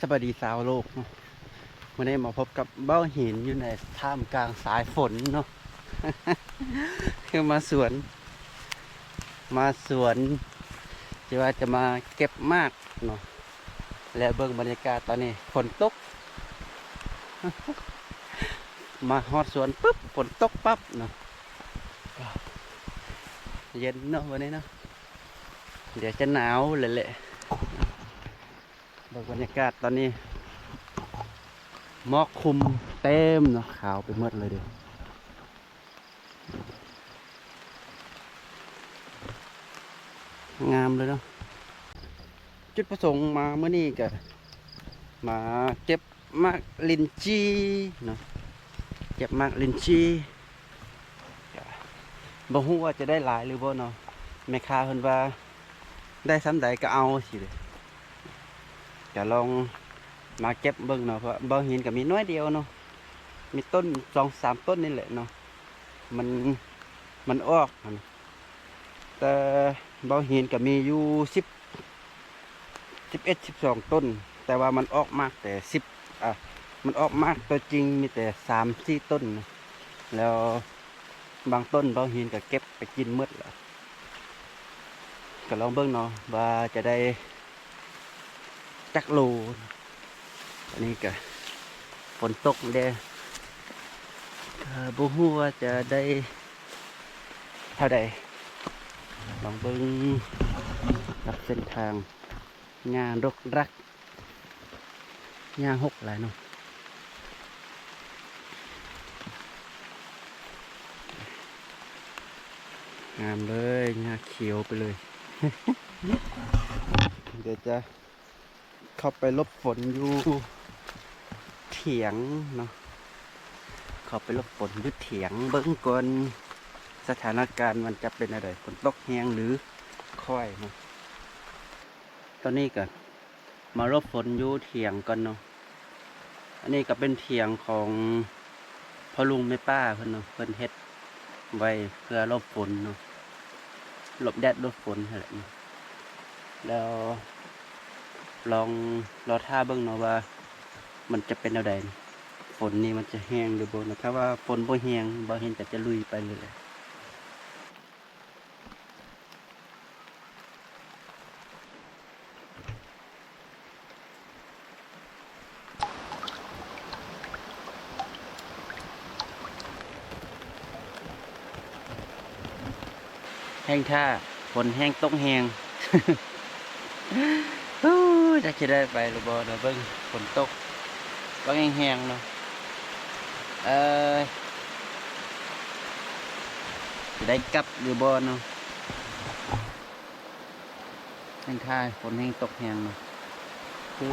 ສະບາຍດີຊາວໂລກເນາະ, ມື້ນີ້ມາພົບກັບເບົາຫີນຢູ່ໃນທ່າມກາງສາຍຝົນເນາະ. ຄືມາສວນ ມາສວນ ທີ່ວ່າຈະມາເກັບໝາກເນາະ, ແລ້ວເບິ່ງບັນຍາກາດຕອນນີ້ ຝົນຕົກ. ມາຮອດສວນປຶບ ຝົນຕົກປັບເນາະ. ເຢັນເນາະ ມື້ນີ້ເນາະ, ດຽວຈະໜາວແລ້ວແຫຼະ. ເບິ່ງບັນຍາກາດຕອນນີ້ ໝອກຄຸມເຕັມເນາະ, ຂາວໄປໝົດເລີຍເດ້. ງາມເລີຍເນາະ. ຈຸດປະສົງມາມື້ນີ້ກະມາເກັບໝາກລິນຈີ່ເນາະ, ເກັບໝາກລິນຈີ່. ກະບໍ່ຮູ້ວ່າຈະໄດ້ຫຼາຍຫຼືບໍ່ເນາະ, ແມ່ຄ້າເພິ່ນວ່າໄດ້ສ່ຳໃດກະເອົາຊີ້ເດ້. ກະລອງມາເກັບເບິ່ງເນາະ, ເພາະວ່າເບົາຫີນກະມີໜ້ອຍດຽວເນາະ, ມີຕົ້ນສອງສາມຕົ້ນນີ້ແຫຼະເນາະ ມັນ ມັນອອກຫັ້ນ. ແຕ່ເບົາຫີນກະມີຢູ່ສິບ ສິບເອັດ ສິບສອງຕົ້ນ, ແຕ່ວ່າມັນອອກໝາກແຕ່ສິບ ອ່າ ມັນອອກໝາກຕົວຈິງມີແຕ່ສາມສີ່ຕົ້ນ, ແລ້ວບາງຕົ້ນເບົາຫີນກະເກັບໄປກິນໝົດລະ. ກະລອງເບິ່ງເນາະວ່າຈະໄດ້ຈັກໂລ. ອັນນີ້ກະຝົນຕົກແດ່, ກະບໍ່ຮູ້ວ່າຈະໄດ້ເທົ່າໃດ. ລອງເບິ່ງກັບເສັ້ນທາງ ຫຍ້າລົກຣັກ ຫຍ້າຮົກຫຼາຍເນາະ. ງາມເລີຍ ຫຍ້າຂຽວໄປເລີຍ. ດຽວຈະເຂົ້າໄປຫຼົບຝົນຢູ່ຖຽງເນາະ, ເຂົ້າໄປຫຼົບຝົນຢູ່ຖຽງເບິ່ງກ່ອນ ສະຖານະການມັນຈະເປັນແນວໃດ, ຝົນຕົກແຮງຫຼືຄ່ອຍເນາະ. ຕອນນີ້ກະມາຫຼົບຝົນຢູ່ຖຽງກ່ອນເນາະ. ອັນນີ້ກະເປັນຖຽງຂອງພໍ່ລຸງແມ່ປ້າເພິ່ນເນາະ, ເພິ່ນເຮັດໄວ້ເພື່ອຫຼົບຝົນເນາະ, ຫຼົບແດດຫຼົບຝົນຫັ້ນແຫຼະ. ແລ້ວລອງລໍຖ້າເບິ່ງເນາະວ່າມັນຈະເປັນແນວໃດ, ຝົນນີ້ມັນຈະແຮງຫຼືບໍ່ເນາະ. ຖ້າວ່າຝົນບໍ່ແຮງ ບ່າວເຫັນກະຈະລຸຍໄປເລີຍແຫຼະ. ແຮງທ້າ ຝົນແຮງຕົກແຮງ. ໂອ້ ຈັກຊິໄດ້ໄປຫຼືບໍ່ເນາະ, ເບິ່ງຝົນຕົກ ຕົກແຮງໆເນາະ. ເອີ ຊິໄດ້ກັບຫຼືບໍ່ເນາະ, ແຮງທ້າ ຝົນແຮງຕົກແຮງເນາະ. ຄື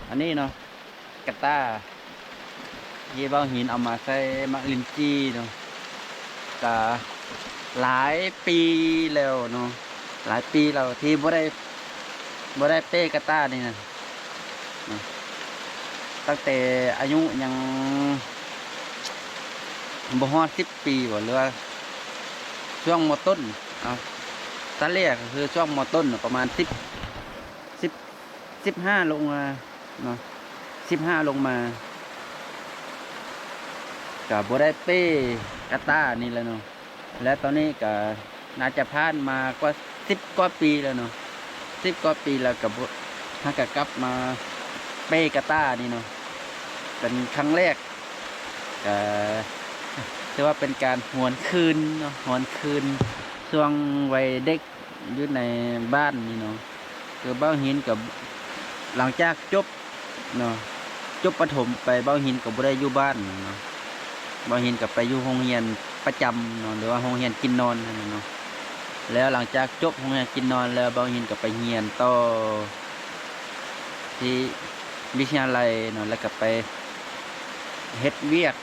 ອັນນີ້ເນາະ ກະຕ່າ ທີ່ບ່າວຫີນເອົາມາໃສ່ໝາກລິນຈີ່ເນາະ, ກະຫຼາຍປີແລ້ວເນາະ, ຫຼາຍປີແລ້ວທີ່ບໍ່ໄດ້ ບໍ່ໄດ້ເປ້ກະຕ່ານີ້ນະເນາະ. ຕັ້ງແຕ່ອາຍຸຍັງບໍ່ຮອດສິບປີບໍ ຫຼືວ່າຊ່ວງ ມ.ຕົ້ນ ເອົາ ຕອນແລກກະຄືຊ່ວງ ມ.ຕົ້ນ ປະມານສິບ ສິບ ສິບຫ້າລົງມາເນາະ, ສິບຫ້າລົງມາ ກະບໍ່ໄດ້ເປ້ກະຕ່ານີ້ແຫຼະເນາະ. ແລະຕອນນີ້ກະໜ້າຈະຜ່ານມາກວ່າສິບກວ່າປີແລ້ວເນາະ, ສິບກວ່າປີແລ້ວກະບໍ່ ຫາກະກັບມາເປ້ກະຕ່ານີ້ເນາະ ເປັນຄັ້ງແລກ. ກະຖືວ່າເປັນການຫວນຄືນເນາະ, ຫວນຄືນຊ່ວງໄວເດັກ ຢູ່ໃນບ້ານນີ້ເນາະ. ຄືບ່າວຫີນກະ ຫຼັງຈາກຈົບເນາະ ຈົບປະຖົມໄປ ບ່າວຫີນກະບໍ່ໄດ້ຢູ່ບ້ານເນາະ, ບ່າວຫີນກະໄປຢູ່ໂຮງຮຽນປະຈຳເນາະ ຫຼືວ່າໂຮງຮຽນກິນນອນຫັ້ນແຫຼະເນາະ. ແລ້ວຫຼັງຈາກຈົບໂຮງຮຽນກິນນອນແລ້ວ ບ່າວຫີນກະໄປຮຽນຕໍ່ທີ່ວິທະຍາໄລເນາະ ແລ້ວກະໄປເຮັດວຽກ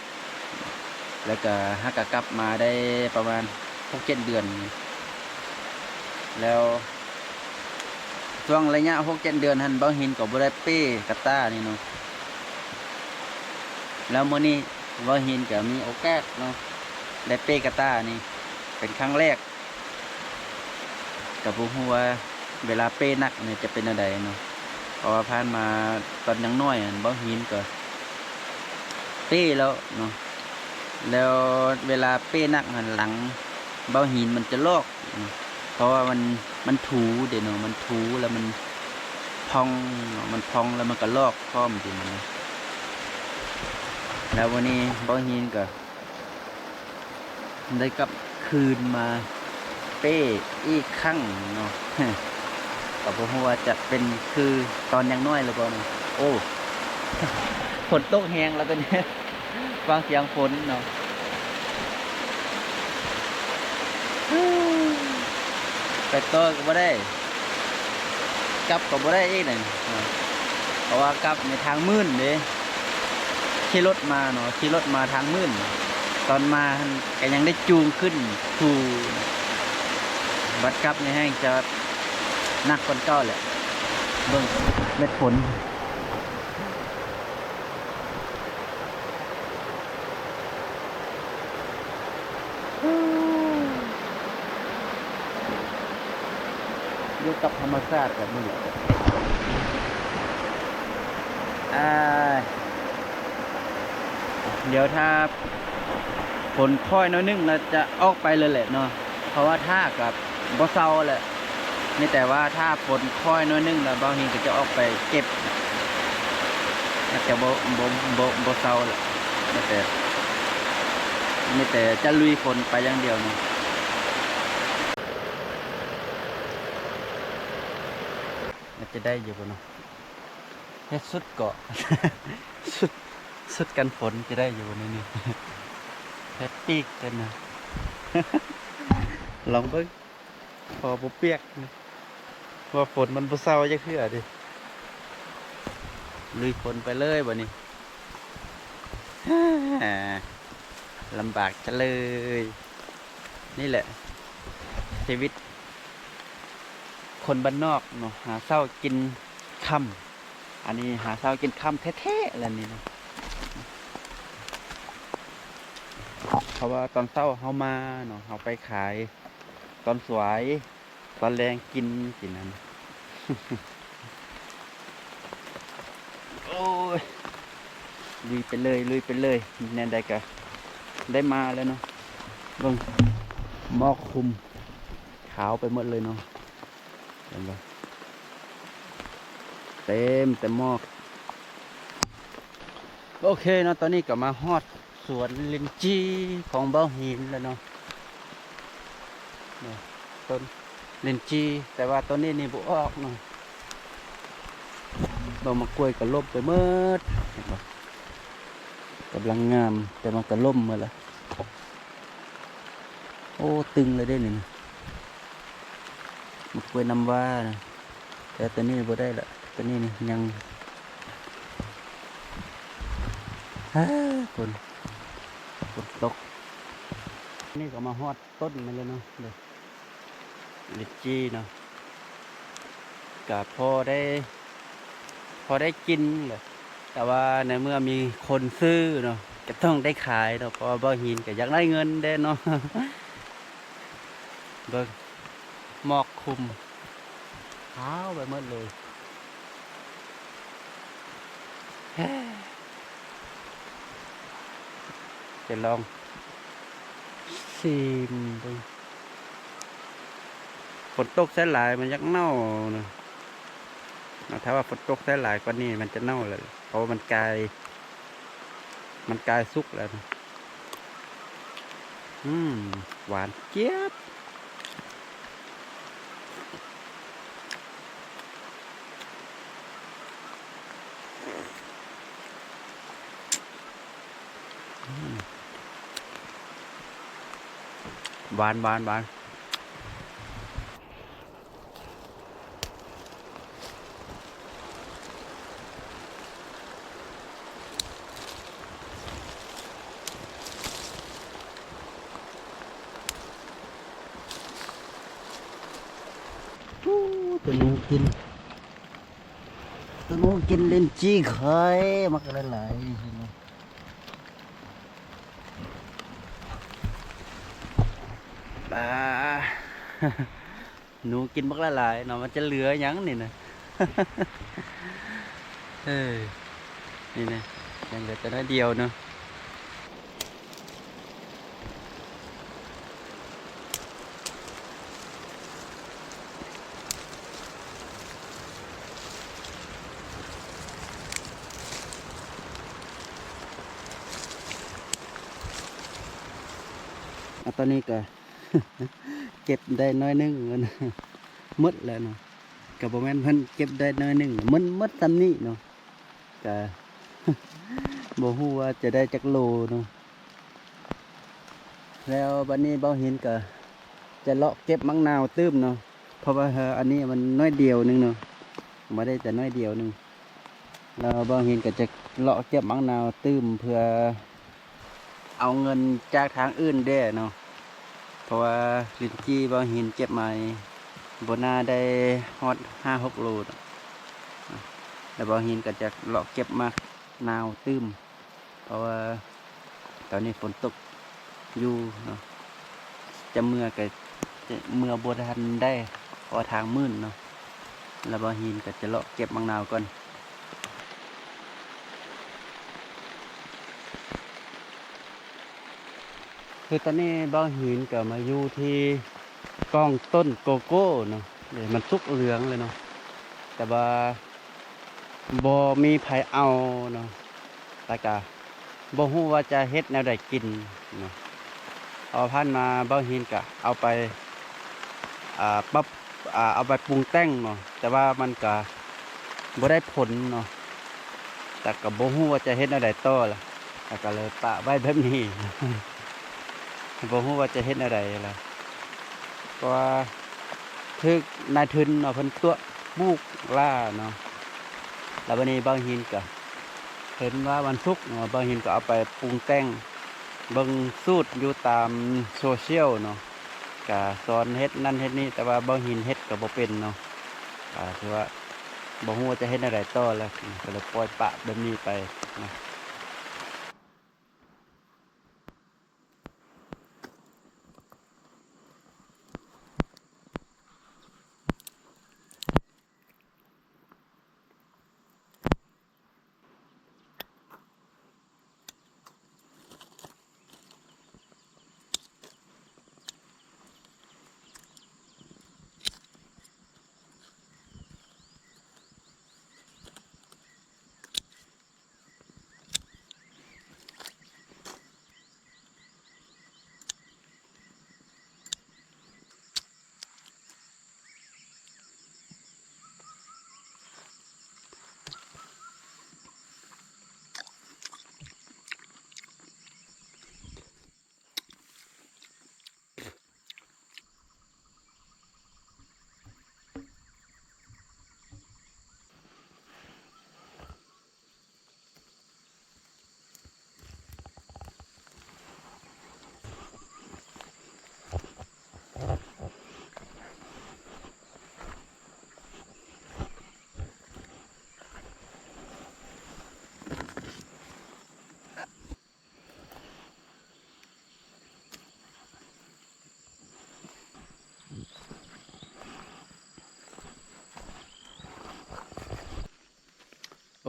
ແລ້ວກະຫາກະກັບມາໄດ້ປະມານຫົກເຈັດເດືອນ. ແລ້ວຊ່ວງໄລຍະຫົກເຈັດເດືອນຫັ້ນ ບ່າວຫີນກະບໍ່ໄດ້ເປ້ກະຕ່ານີ້ເນາະ. ແລ້ວມື້ນີ້ບ່າວຫີນກະມີໂອກາດເນາະ ໄດ້ເປ້ກະຕ່ານີ້ເປັນຄັ້ງແລກ. ກະບໍ່ຮູ້ວ່າເວລາເປ້ໜັກນີ້ຈະເປັນແນວໃດເນາະ. ເພາະວ່າຜ່ານມາຕອນຍັງນ້ອຍຫັ້ນ ເບົາຫີນກໍເປ້ແລ້ວເນາະ, ແລ້ວເວລາເປ້ໜັກຫັ້ນ ຫຼັງເບົາຫີນມັນຈະລອກ ເພາະວ່າມັນ ມັນຖູເດ້ເນາະ, ມັນຖູແລ້ວມັນພອງເນາະ, ມັນພອງແລ້ວມັນກໍລອກພ້ອມ ຈັ່ງຊີ້ນະ. ແລ້ວວັນນີ້ເບົາຫີນກໍ ໄດ້ກັບຄືນມາເປ້ອີກຄັ້ງເນາະ, ກໍບໍ່ຮູ້ວ່າຈະເປັນຄືຕອນຍັງນ້ອຍຫຼືບໍ່ເນາະ. ໂອ້ ຝົນຕົກແຮງແລ້ວຕອນນີ້ ຟັງສຽງຝົນເນາະ. ໄປຕໍ່ກໍບໍ່ໄດ້ ກັບກໍບໍ່ໄດ້ອີກນັ້ນ ເພາະວ່າກັບໃນທາງມື່ນເດ້, ຂີ່ລົດມາເນາະ, ຂີ່ລົດມາທາງມື່ນ, ຕອນມາຫັ້ນກໍຍັງໄດ້ຈູງຂຶ້ນຢູ່, ບັດກັບນີ້ແຮ່ງຈະໜັກກວ່າເກົ່າແຫຼະ. ເບິ່ງເມັດຝົນ. ຢູ່ກັບທຳມະຊາດແບບນີ້ແຫຼະ. ອ່າ ດຽວຖ້າຝົນຄ່ອຍໜ້ອຍໜຶ່ງແລ້ວຈະອອກໄປເລີຍແຫຼະເນາະ, ເພາະວ່າຖ້າກໍບໍ່ເຊົາແຫຼະ. ມີແຕ່ວ່າຖ້າຝົນຄ່ອຍໜ້ອຍໜຶ່ງແລ້ວ ບ່າວຫີນກໍຈະອອກໄປເກັບ, ອາດຈະບໍ່ ບໍ່ ບໍ່ ບໍ່ເຊົາແຫຼະ. ມີແຕ່ ມີແຕ່ຈະລຸຍຝົນໄປຢ່າງດຽວນີ້. ມັນຈະໄດ້ຢູ່ບໍ່ເນາະ? ເຮັດຊຸດເກາະ ຊຸດ ຊຸດກັນຝົນຈະໄດ້ຢູ່ບໍ່ນີ້? ເຮັດປີກກັນນະ ລອງເບິ່ງ ພໍບໍ່ປຽກນະ ເພາະວ່າຝົນມັນບໍ່ເຊົາຈັກເທື່ອເດ້. ລຸຍຝົນໄປເລີຍບັດນີ້ ລຳບາກຈັງເລີຍ. ນີ້ແຫຼະຊີວິດຄົນບ້ານນອກເນາະ, ຫາເຊົ້າກິນຄ່ຳ. ອັນນີ້ຫາເຊົ້າກິນຄ່ຳແທ້ໆແຫຼະນີ້ເນາະ, ເພາະວ່າຕອນເຊົ້າເຮົາມາເນາະ ເຮົາໄປຂາຍ, ຕອນສວາຍ ຕອນແລງກິນ ຈັ່ງຊີ້ນະ. ໂອ້ຍ ລຸຍໄປເລີຍ ລຸຍໄປເລີຍ, ແນວໃດກະໄດ້ມາແລ້ວເນາະ. ເບິ່ງ ໝອກຄຸມຂາວໄປໝົດເລີຍເນາະ, ເຫັນບໍ່? ເຕັມແຕ່ໝອກ. ໂອເຄເນາະ, ຕອນນີ້ກໍມາຮອດ ສວນລິນຈີ່ຂອງບ່າວຫີນແລ້ວເນາະ. ນີ້ ຕົ້ນລິນຈີ່ ແຕ່ວ່າຕົ້ນນີ້ນີ້ບໍ່ອອກເນາະ, ດອກໝາກກ້ວຍກໍລົ້ມໄປໝົດ ເຫັນບໍ່? ກຳລັງງາມ ແຕ່ມັນກໍລົ້ມໝົດລະ. ໂອ້ ຕຶງເລີຍເດ້ນີ້ນະ, ໝາກກ້ວຍນ້ຳວ້ານະ. ແຕ່ຕົວນີ້ບໍ່ໄດ້ລະ, ຕົວນີ້ນີ້ຍັງ ເອີ ຝົນ ຝົນຕົກ. ນີ້ກໍມາຮອດຕົ້ນມັນແລ້ວເນາະ, ລິນຈີ່ເນາະ, ກະພໍໄດ້ ພໍໄດ້ກິນແຫຼະ, ແຕ່ວ່າໃນເມື່ອມີຄົນຊື້ເນາະ ກໍຕ້ອງໄດ້ຂາຍເນາະ, ເພາະວ່າບ່າວຫີນກໍຢາກໄດ້ເງິນເດ້ເນາະ. ເບິ່ງ ໝອກຄຸມ ຂາວໄປໝົດເລີຍ. ຈະລອງຊີມເບິ່ງ. ຝົນຕົກໃສ່ຫຼາຍມັນຢາກເນົ່ານະ, ຖ້າວ່າຝົນຕົກໃສ່ຫຼາຍກວ່ານີ້ມັນຈະເນົ່າແລ້ວ, ເພາະວ່າມັນກາຍ ມັນກາຍສຸກແລ້ວນະ. ອືມ ຫວານຈຽບ. ອືມ ຫວານ ຫວານ ຫວານ. ໂອ້ ຕາໜູກິນ ຕາໜູກິນລິນຈີ່ໄຂ່ ມັກຫຼາຍໆ ເຫັນບໍ່? ປາ ໜູກິນບັກຫຼາຍໆເນາະ, ມັນຈະເຫຼືອຫຍັງນີ້ນະ? ເອີ ນີ້ນະ ຍັງເຫຼືອແຕ່ໜ້ອຍດຽວເນາະ. ອາ ຕອນນີ້ກະ ເກັບໄດ້ໜ້ອຍໜຶ່ງ ໝົດແລ້ວເນາະ. ກະບໍ່ແມ່ນເພິ່ນເກັບໄດ້ໜ້ອຍໜຶ່ງ ມັນໝົດສ່ຳນີ້ເນາະ. ກະ ບໍ່ຮູ້ວ່າຈະໄດ້ຈັກໂລເນາະ. ແລ້ວບັດນີ້ບ່າວຫີນກະຈະເລາະເກັບໝາກນາວຕື່ມເນາະ ເພາະວ່າ ເອີ ອັນນີ້ມັນໜ້ອຍດຽວໜຶ່ງເນາະ ມາໄດ້ແຕ່ໜ້ອຍດຽວໜຶ່ງ. ແລ້ວບ່າວຫີນກະຈະເລາະເກັບໝາກນາວຕື່ມ ເພື່ອເອົາເງິນຈາກທາງອື່ນແດ່ເນາະ ເພາະວ່າລິ້ນຈີ່ບ່າວຫີນເກັບມານີ້ບໍ່ໜ້າໄດ້ຮອດຫ້າຫົກໂລເນາະ. ແລ້ວບ່າວຫີນກະຈະເລາະເກັບໝາກນາວຕື່ມ ເພາະວ່າຕອນນີ້ຝົນຕົກຢູ່ເນາະ ຈະເມືອກະ ຈະເມືອບໍ່ທັນໄດ້ ເພາະວ່າທາງມືດເນາະ. ແລ້ວບ່າວຫີນກະຈະເລາະເກັບໝາກນາວກ່ອນ. ຄືຕອນນີ້ບ່າວຫີນກະມາຢູ່ທີ່ກ້ອງຕົ້ນໂກໂກ້ເນາະ ນີ້ມັນສຸກເຫຼືອງແລ້ວເນາະ ແຕ່ວ່າ ບໍ່ມີໃຜເອົາເນາະ ແລ້ວກະບໍ່ຮູ້ວ່າຈະເຮັດແນວໃດກິນເນາະ. ເພາະວ່າຜ່ານມາບ່າວຫີນກະເອົາໄປ ອ່າ ປັບ ອ່າ ເອົາໄປປຸງແຕ່ງເນາະ ແຕ່ວ່າມັນກະບໍ່ໄດ້ຜົນເນາະ ແຕ່ກະບໍ່ຮູ້ວ່າຈະເຮັດແນວໃດຕໍ່ລະ ແລ້ວກະເລີຍປະໄວ້ແບບນີ້ ບໍ່ຮູ້ວ່າຈະເຮັດແນວໃດລະ ເພາະວ່າຖືກນາຍທຶນເນາະ ເພິ່ນຕົວະປູກລ້າເນາະ. ແລ້ວບັດນີ້ບ່າວຫີນກະເຫັນວ່າມັນສຸກເນາະ ບ່າວຫີນກະເອົາໄປປຸງແຕ່ງ ເບິ່ງສູດຢູ່ຕາມໂຊຊຽວເນາະ ກະສອນເຮັດນັ້ນເຮັດນີ້ ແຕ່ວ່າບ່າວຫີນເຮັດກະບໍ່ເປັນເນາະ ກະຖືວ່າບໍ່ຮູ້ວ່າຈະເຮັດແນວໃດຕໍ່ລະ ກະເລີຍປ່ອຍປະແບບນີ້ໄປເນາະ.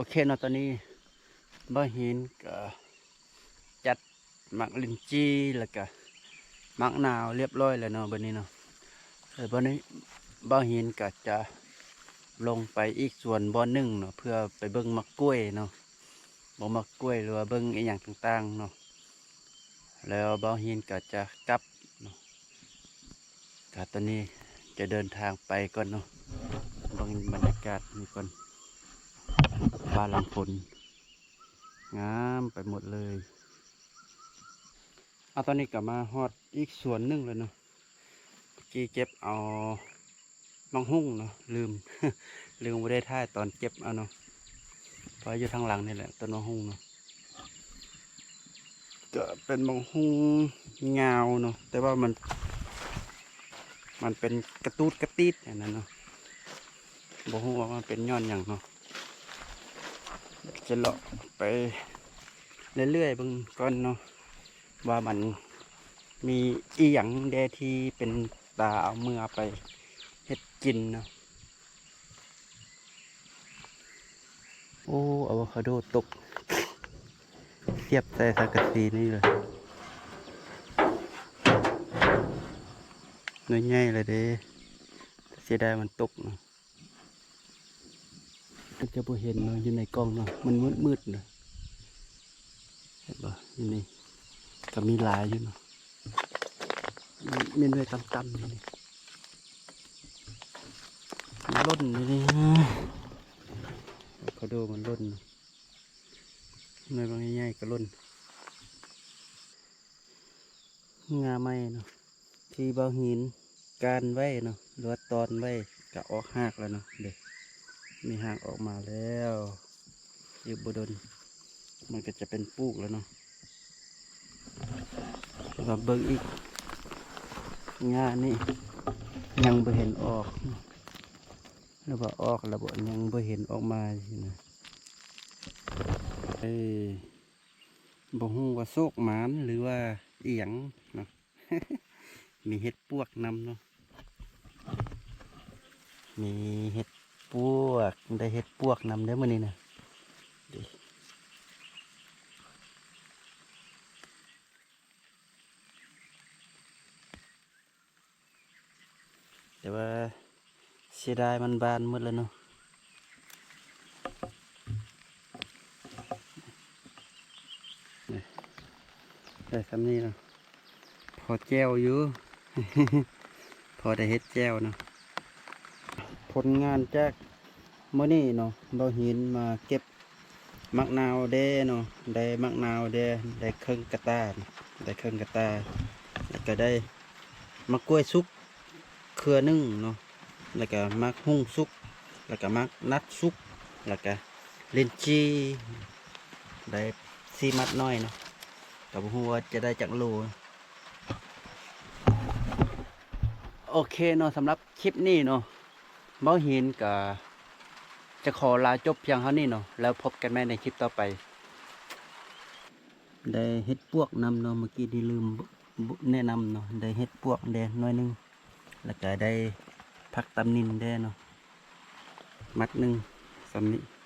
ໂອເຄເນາະ ຕອນນີ້ບ່າວຫີນກະຈັດໝາກລິ້ນຈີ່ ແລ້ວກະໝາກນາວລຽບຮ້ອຍແລ້ວເນາະ ບັດນີ້ເນາະ. ເອີ ບັດນີ້ບ່າວຫີນກະຈະລົງໄປອີກສວນບ່ອນໜຶ່ງເນາະ ເພື່ອໄປເບິ່ງໝາກກ້ວຍເນາະ ເບິ່ງໝາກກ້ວຍ ຫຼືວ່າເບິ່ງອີ່ຫຍັງຕ່າງໆເນາະ. ແລ້ວບ່າວຫີນກໍຈະກັບເນາະ ກໍຕອນນີ້ຈະເດີນທາງໄປກ່ອນເນາະ ເບິ່ງບັນຍາກາດນີ້ກ່ອນ ຟ້າຫຼັງຝົນງາມໄປໝົດເລີຍ. ອາ ຕອນນີ້ກໍມາຮອດອີກສວນໜຶ່ງແລ້ວເນາະ ເມື່ອກີ້ເກັບເອົາ ໝາກຫຸ່ງເນາະ ລືມ ລືມບໍ່ໄດ້ຖ່າຍຕອນເກັບເອົາເນາະ ເພາະຢູ່ທາງຫຼັງນີ້ແຫຼະ ຕົ້ນໝາກຫຸ່ງເນາະ ກະເປັນໝາກຫຸ່ງຍາວເນາະ ແຕ່ວ່າມັນ ມັນເປັນກະຕູດກະຕີດອັນນັ້ນເນາະ ບໍ່ຮູ້ວ່າມັນເປັນຍ້ອນຫຍັງເນາະ ຈະເລາະໄປເລື້ອຍໆເບິ່ງກ່ອນເນາະ ວ່າມັນມີອີ່ຫຍັງແດ່ທີ່ເປັນຕາເອົາເມືອໄປເຮັດກິນເນາະ. ໂອ້ ອາໂວຄາໂດຕົກ ສຽບໃສ່ສັງກະສີນີ້ເລີຍ. ໜ່ວຍໃຫຍ່ລະເດ້ ເສຍດາຍມັນຕົກເນາະ. ມັນຈະບໍ່ເຫັນເນາະ ຢູ່ໃນກ້ອງເນາະ ມັນມືດໆນະ. ເຫັນບໍ່? ຢູ່ນີ້ກໍມີຫຼາຍຢູ່ເນາະ. ມີໜ່ວຍຕ່ຳໆຢູ່ນີ້ ມັນຫຼົ່ນຢູ່ນີ້. ອາໂວຄາໂດມັນຫຼົ່ນ ໜ່ວຍບາງໃຫຍ່ໆກໍຫຼົ່ນ. ງ່າໄມ້ເນາະ ທີ່ບ່າວຫີນກ້ານໄວ້ເນາະ ຫຼືວ່າຕອນໄວ້ ກະອອກຮາກແລ້ວເນາະ. ເດ້ ມີຮາກອອກມາແລ້ວ. ອີກບໍ່ດົນມັນກໍຈະເປັນປູກແລ້ວເນາະ. ແລ້ວເບິ່ງອີກ ງ່ານີ້ຍັງບໍ່ເຫັນອອກ ຫຼືວ່າອອກແລ້ວບໍ່ ຍັງບໍ່ເຫັນອອກມາຊີ້ນະ. ເອີ ບໍ່ຮູ້ວ່າໂຊກໝານ ຫຼືວ່າອີ່ຫຍັງເນາະ. ມີເຫັດປວກນຳເນາະ ມີເຫັດປວກ ໄດ້ເຫັດປວກນຳເດີ້ມື້ນີ້ນະ. ແຕ່ວ່າເສຍດາຍມັນບານໝົດແລ້ວເນາະ. ໄດ້ສ່ຳນີ້ເນາະ ພໍແຈ່ວຢູ່ ພໍໄດ້ເຮັດແຈ່ວເນາະ. ຜົນງານຈາກມື້ນີ້ເນາະ ບ່າວຫີນມາເກັບ ໝາກນາວແດ່ເນາະ ໄດ້ໝາກນາວແດ່ ໄດ້ເຄິ່ງກະຕ່າ ໄດ້ເຄິ່ງກະຕ່າ ແລ້ວກະໄດ້ໝາກກ້ວຍສຸກເຄືອໜຶ່ງເນາະ ແລ້ວກະໝາກຮຸ່ງສຸກ ແລ້ວກະໝາກນັດສຸກ ແລ້ວກະລິ້ນຈີ່ ໄດ້ສີ່ມັດນ້ອຍເນາະ. ກະບໍ່ຮູ້ວ່າຈະໄດ້ຈັກໂລ. ໂອເຄເນາະ ສຳລັບຄລິບນີ້ເນາະ ເບົາຫີນກະຈະຂໍລາຈົບພຽງເທົ່ານີ້ເນາະ ແລ້ວພົບກັນໃໝ່ໃນຄລິບຕໍ່ໄປ. ໄດ້ເຫັດປວກນຳເນາະ ເມື່ອກີ້ນີ້ລືມ ບ- ແນະນຳເນາະ ໄດ້ເຫັດປວກແດ່ໜ່ວຍໜຶ່ງ ແລ້ວກະໄດ້ຜັກຕຳນິນແດ່ເນາະ ມັດໜຶ່ງ ສ່ຳນີ້.